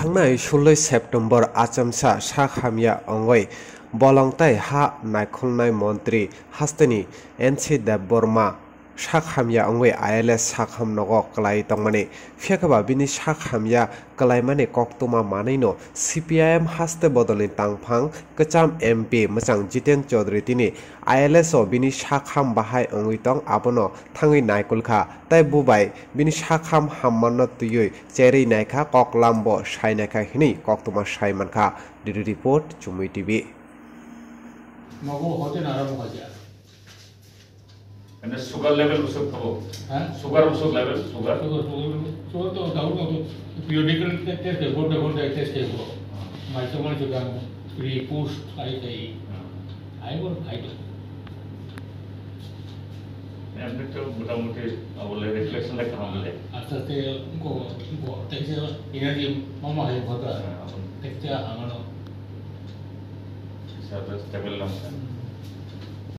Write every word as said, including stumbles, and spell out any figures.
Thangnai suloi September achomsa sak hamya wngwi bolong tei ha naikhulnai montri hasteni N C Debbarma sak hamya wngwi I L S sak ham nogo kwlai tongmani. Phiya khe ba bini sak hamya kwlaimani koktwma manwino C P I M haste bodolni tangphang kwcham M P mwchang Jiten Chaudhary tini I L S o bini sak ham bahai wngwi tong abono thangwi naikulkha tei bubai bini sak ham hammanno twiwi cherwi naikha, koklam bo sai naikha hinwi koktwma sai mankha. Bureau Report, Chumui T V. Nogo hote naram khaja. Ene sugar level busuk thabo. Ha? Sugar busuk level, sugar. Sugar, sugar, sugar to daur ko periodical test, test, ghonta, ghonta test ko. Mai to mai to dam pre post ai tai. Ai bor khai to. Em to mota moti abole reflection le kaham le. Asta te ko, ko te se energy mama hai bhata. Te kya amano. Sa stable lang.